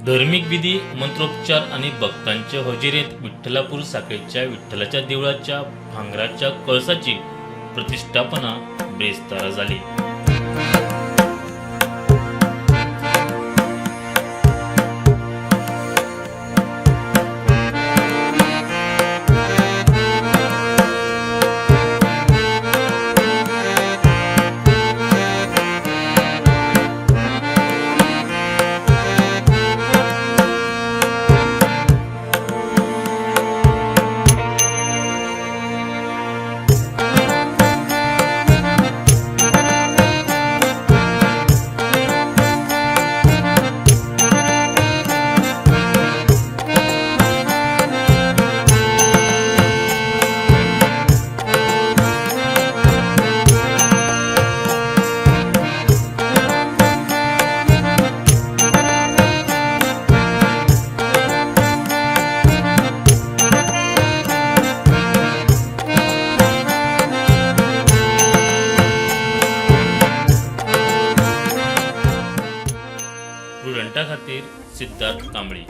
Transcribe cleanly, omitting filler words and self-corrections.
धर्मीक विधी, मंत्रोपचार आनी भक्तांचे हजेरेंत विठ्ठलापूर साखळेच्या विठ्ठलाच्या देवळाच्या भांगराच्या कळसाची प्रतिश्ठापना ब्रेस्तारा जाली. प्रुडंटा खातीर सिद्धार्थ कांबळी.